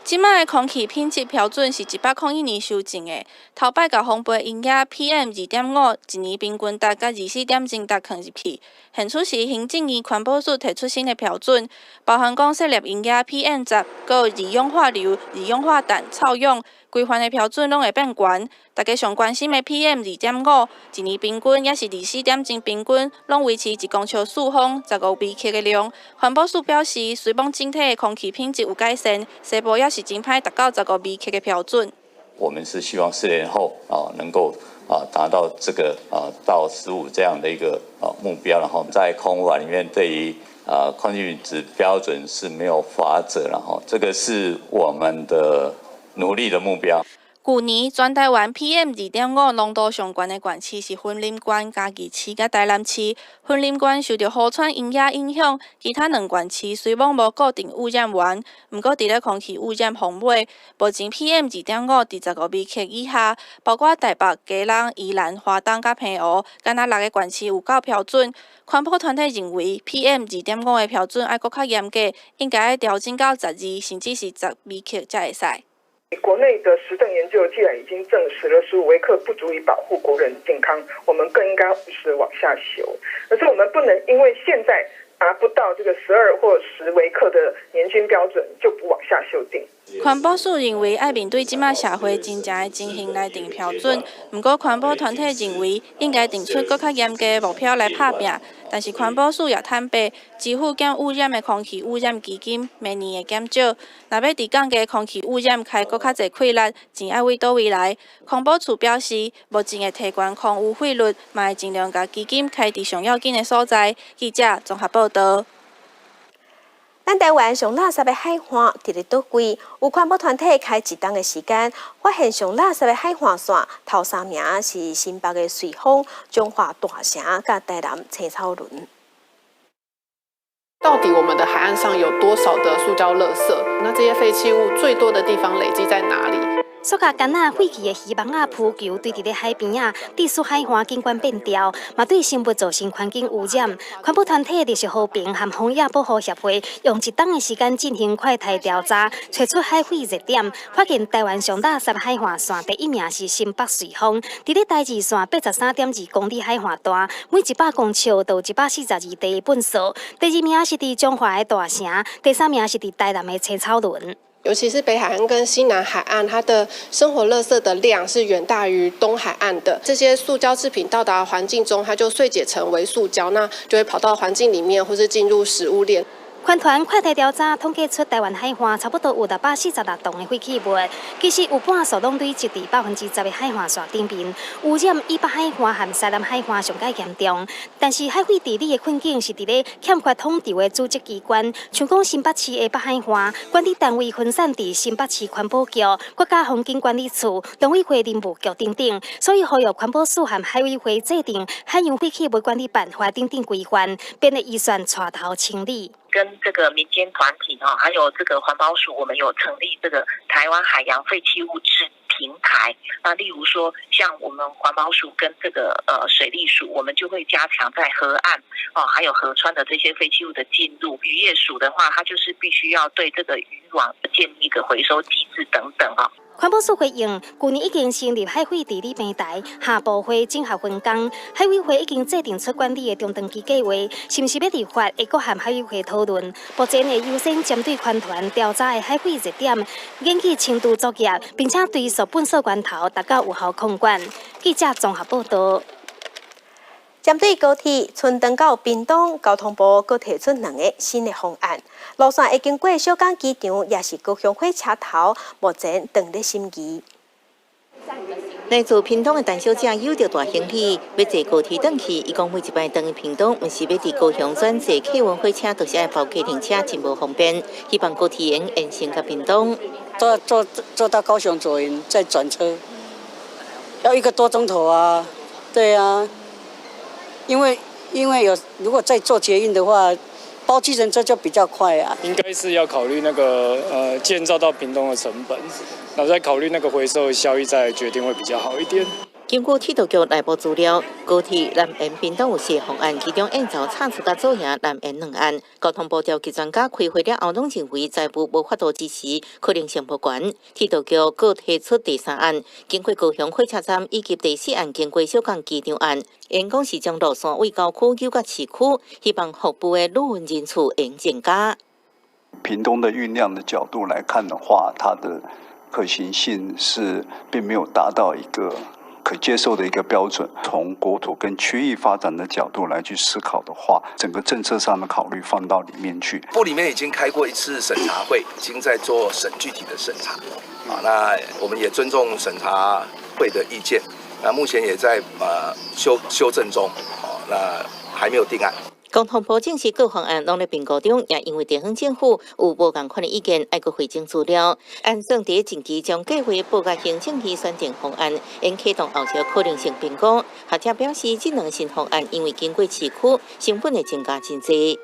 這擺的空氣品質標準是101年修正的，頭擺共風暴溶液 PM2.5一年平均值佮24點鐘值囥入去。現此時行政院環保署提出新的標準，包含講細粒溶液 PM10、閣二氧化硫、二氧化氮、臭氧，規範的標準攏會變懸。大家上關心的 PM2.5，一年平均抑是24點鐘平均，攏維持一公尺四方15微克的量。環保署表示，雖罔整體的空氣品質有改善，西部猶是真歹達到15微克的標準。我們是希望4年後啊，能夠啊達到這個啊到15這樣的一個啊目標，然後在空污法裡面對於啊空氣品質標準是沒有罰則，然後這個是我們的努力的目標。舊年全台灣 PM 2.5濃度上懸的縣市是雲林縣、嘉義市佮台南市。雲林縣受著河川鷹仔影響，其他兩縣市雖罔無固定污染源，毋過佇咧空氣污染防尾，目前 PM 2.5佇15微克以下，包括台北、基隆、宜蘭、花東佮澎湖，敢若六个縣市有夠標準。環保團體認為，PM 2.5的標準愛閣較嚴格，應該愛調整到12，甚至是10微克才會使。國內的實證研究既然已經證實了15微克不足以保護國人健康，我們更應該是往下修。可是我們不能因為現在達不到這個12或10微克的年均標準，就不往下修訂。環保署認為愛面對這馬社會真正的情形來定標準，毋過環保團體認為應該定出閣較嚴格的目標來拍拚。但是環保署也坦白，支付減污染的空氣污染基金每年會減少。若欲佇降低空氣污染開閣較濟氣力，錢愛為佗位來？環保署表示，目前會提懸空污費率，嘛會盡量共基金開佇上要緊的所在。記者綜合報道。咱台灣上垃圾的海岸佇咧佗位？有環保團體開一冬的時間，發現上垃圾的海岸線，頭三名是新北的瑞豐、彰化大城、佮台南青草崙。到底我們的海岸上有多少的塑膠垃圾？那這些廢棄物最多的地方累積在哪裡？塑膠桿仔、廢棄的漁網仔、浮球堆佇咧海邊仔，致使海岸景觀變調，嘛對生物造成環境污染。環保團體綠色和平和荒野保護協會用一冬的時間進行快篩調查，揣出海廢熱點，發現台灣上垃圾海岸線第一名是新北瑞豐，佇咧台二線83.2公里海岸段，每100公尺就有142塊的糞掃。第二名是佇彰化的大城，第三名是佇台南的青草崙。尤其是北海岸跟西南海岸，它的生活垃圾的量是遠大於東海岸的。這些塑膠製品到達環境中，它就碎解成微塑膠，那就會跑到環境裡面，或是進入食物鏈。環團快篩調查統計出台灣海岸差不多有646棟的廢棄物，其實有半數攏累積佇10%的海岸線頂面，污染以北海岸和西南海岸上蓋嚴重。但是海廢治理的困境是佇咧欠缺統籌的組織機關，像講新北市的北海岸管理單位分散佇新北市環保局、國家環境管理處、農委會林務局等等，所以呼籲環保署和海委會制定海洋廢棄物管理辦法等等規範，編列預算帶頭清理。跟這個民間團體哈，還有這個環保署，我們有成立這個台灣海洋廢棄物治平台。那例如說，像我們環保署跟這個水利署，我們就會加強在河岸哦，還有河川的這些廢棄物的進入。漁業署的話，它就是必須要對這個漁網建立一個回收機制等等啊。環保署回應，舊年已經成立海廢治理平台，下部會整合分工，海委會已經制定出管理的中長期計劃，是毋是欲立法，會閣和海委會討論。目前會優先針對環團調查的海廢熱點，研擬清除作業，並且追溯糞掃源頭，達到有效控管。記者綜合報道。針對高鐵春長到屏東，交通部閣提出兩个新的方案。路線會經過小港機場，抑是高雄火車頭，目前正咧審議。來自屏東的陳小姐有著大行李，欲坐高鐵轉去。伊講每一擺轉去屏東，毋是欲佇高雄轉坐客運火車，就是愛包計程車，真無方便。希望高鐵會延伸到屏東，坐到高雄左營再轉車，要一個多鐘頭啊。對啊。因為有如果再坐捷運的話，包計程車就比較快啊。應該是要考慮那個建造到屏東的成本，然後再考慮那個回收的效益，再決定會比較好一點。根據鐵道局內部資料，高鐵南延屏東有四個方案，其中燕巢拆除佮左營南延兩案。交通部調集專家開會了後，攏認為財務無法度支持，可能性無懸。鐵道局閣提出第三案，經過高雄火車站以及第四案經過小港機場案，𪜶講是將路線為郊區扭到市區，希望服務的旅運人次會增加。屏東的運量的角度來看的話，它的可行性是並沒有達到一個可接受的一個標準。從國土跟區域發展的角度來去思考的話，整個政策上的考慮放到裡面去。部裡面已經開過一次審查會，已經在做具體的審查。啊，那我們也尊重審查會的意見。那目前也在修正中。哦，那還沒有定案。交交通部證實各方案攏咧評估中，也因為地方政府有無仝款的意見，愛閣彙整資料。按算佇近期將計劃報予行政院選定方案，應啟動後續可能性評估。學者表示，這兩新方案因為經過市區，成本會增加真濟。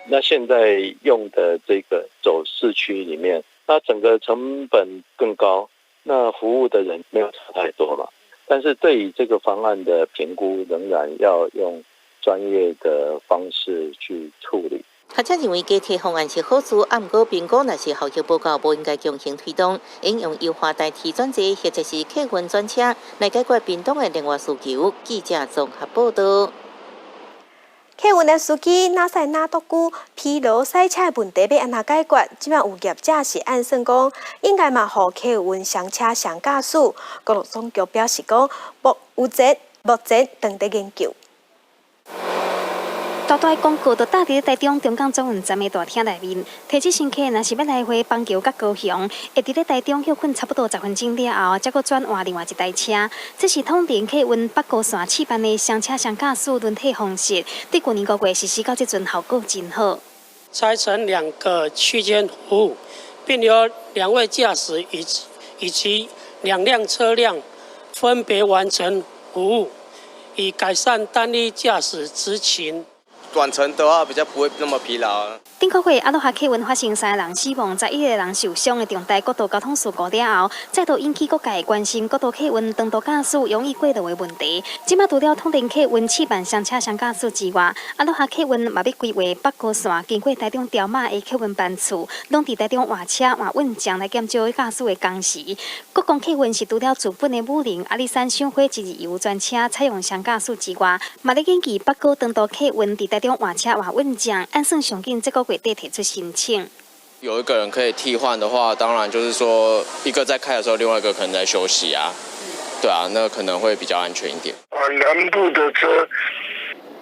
那現在用的這個走市區裡面，那整個成本更高，那服務的人沒有差太多嘛。但是對於這個方案的評估，仍然要用專業的方式去處理。學者認為，加鐵方案是好事，啊，毋過評估若是效益無夠，無應該強行推動，應用優化代替轉坐或者是客運轉車來解決屏東的另外需求。記者綜合報道。客運的司機若駛若獨久，疲勞駛車的問題欲按怎解決？這擺有業者是按算講，應該嘛予客運雙車雙駕駛。公路總局表示講，目前正佇研究。大大廣告就貼佇咧台中中港轉運站的大廳內面，提醒乘客若是欲來回板橋佮高雄，會佇咧台中歇睏差不多10分鐘了後，才閣轉換另外一台車。這是統聯客運北高線試辦的雙車雙駕駛輪替方式，對舊年5月實施到這陣效果真好。拆成兩個區間服務，並由兩位駕駛以及兩輛車輛分別完成服務，以改善單一駕駛執勤。短程的話比較不會那麼疲勞。頂個月阿魯哈客運發生三個人死亡、11個人受傷的重大國道交通事故了後，再度引起各界關心國道客運長途駕駛容易過勞的問題。這擺除了統聯客運試辦雙車雙駕駛之外，阿魯哈客運嘛欲規劃北高線經過台中朝馬的客運班次，攏佇台中換車換運站來減少駕駛的工時。國光客運是除了自本的武陵、阿里山賞花一日遊專車採用雙駕駛之外，嘛咧研究北高長途客運佇台中換車換運站，按算上緊這個月底提出申請。有一個人可以替換的話，當然就是說一個在開的時候，另外一個可能在休息啊，對啊，那可能會比較安全一點。啊，南部的車，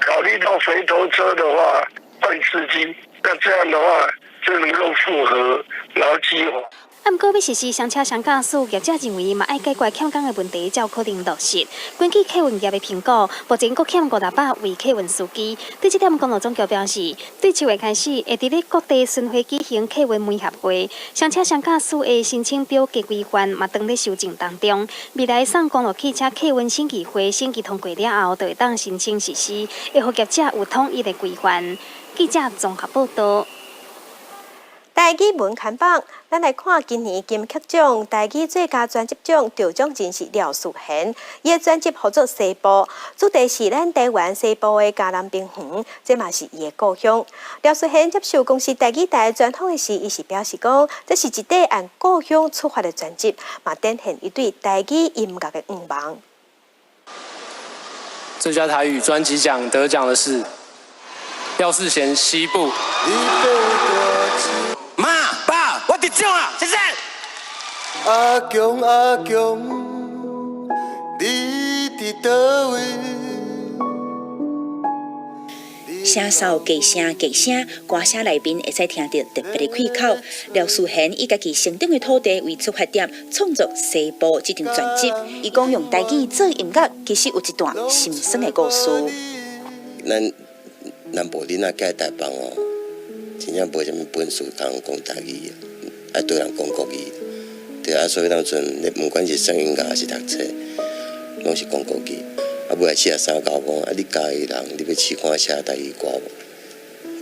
考慮到回頭車的話，換司機，那這樣的話就能夠符合勞基法。啊，毋過欲實施雙車雙駕駛，業者認為嘛愛解決欠工的問題，才有可能落實。根據客運業的評估，目前閣欠500位客運司機。對這點，公路總局表示，對7月開始，會佇咧各地巡迴舉行客運媒合會，雙車雙駕駛的申請表格規範嘛，當咧修正當中。未來送公路汽車客運審議會審議通過了後，就會當申請實施，會予業者有統一的規範。記者綜合報道。台語文刊榜，咱來看今年金曲獎台語最佳專輯獎得獎人是廖淑賢，伊的專輯號做《西部》，主題是咱台灣西部的嘉南平原，這嘛是伊的故鄉。廖淑賢接受公視台語台專訪的時，伊是表示講，這是一塊按故鄉出發的專輯，嘛展現伊對台語音樂的向望。最佳台語專輯獎得獎的是廖世賢《西部》。媽爸，我得獎啊，謝謝。阿強阿強，你佇佗位？聲嗽低聲低聲，歌聲內面會使聽著特別的氣口。廖淑賢以家己成長的土地為出發點，創作《西部》這張專輯。伊講用台語做音樂，其實有一段心酸的故事。咱南部囡仔過來台北哦，真正無啥物本事通講台語，愛對人講國語。對啊，所以當陣，你毋管是耍音樂抑是讀冊，攏是講國語。啊，尾仔43甲我講，啊，你嘉義人，你欲試看寫台語歌無？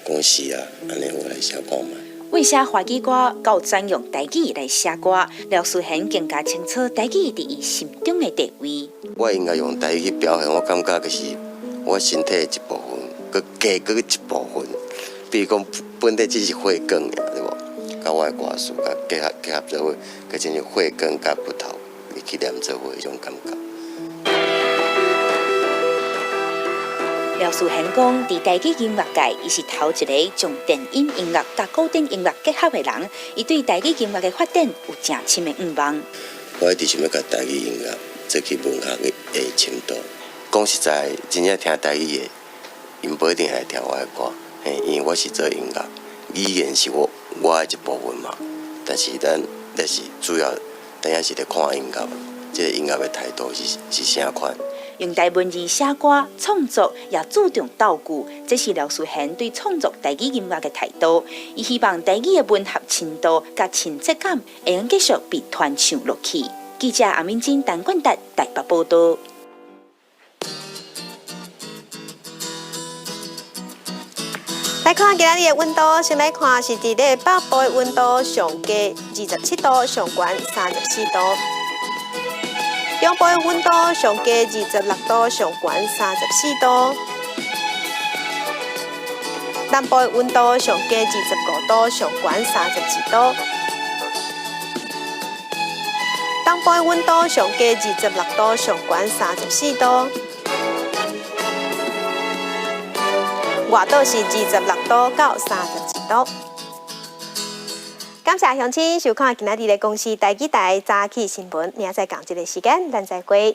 講是啊，按呢我來寫看覓。為寫華語歌，到轉用台語來寫歌，廖淑賢更加清楚台語佇伊心中的地位。我應該用台語去表現，我感覺就是我身體的一部分，閣加閣一部分。比如講，本底只是血管爾，對無？佮我的歌詞，佮結合做伙，閣親像血管佮骨頭去連做伙彼種感覺。廖淑賢講，佇台語音樂界，伊是頭一个將電音音樂佮古典音樂結合的人。伊對台語音樂的發展有誠深的向望。我一直想欲共台語音樂做去文學的深度。講實在，真正聽台語的，𪜶無一定愛聽我的歌，嘿，因為我是做音樂，語言是我的一部分嘛。但是咱但是主要，咱也是咧看音樂，這個音樂的態度是啥款。用台文字寫歌創作，也注重道具，這是廖淑賢對創作台語音樂的態度。伊希望台語的文學深度佮親切感，會用繼續被傳唱落去。記者阿敏珍、陳冠達台北報道。來看今仔日的溫度，先來看是佇咧北部的溫度上低27度，上懸34度；中部的溫度上低26度，上懸34度；南部的溫度上低25度，上懸32度；東部的溫度上低26度，上懸34度。外島是26度到32度。感謝鄉親收看今仔日的公視台語台早起新聞，明仔載仝這个時間，咱再會。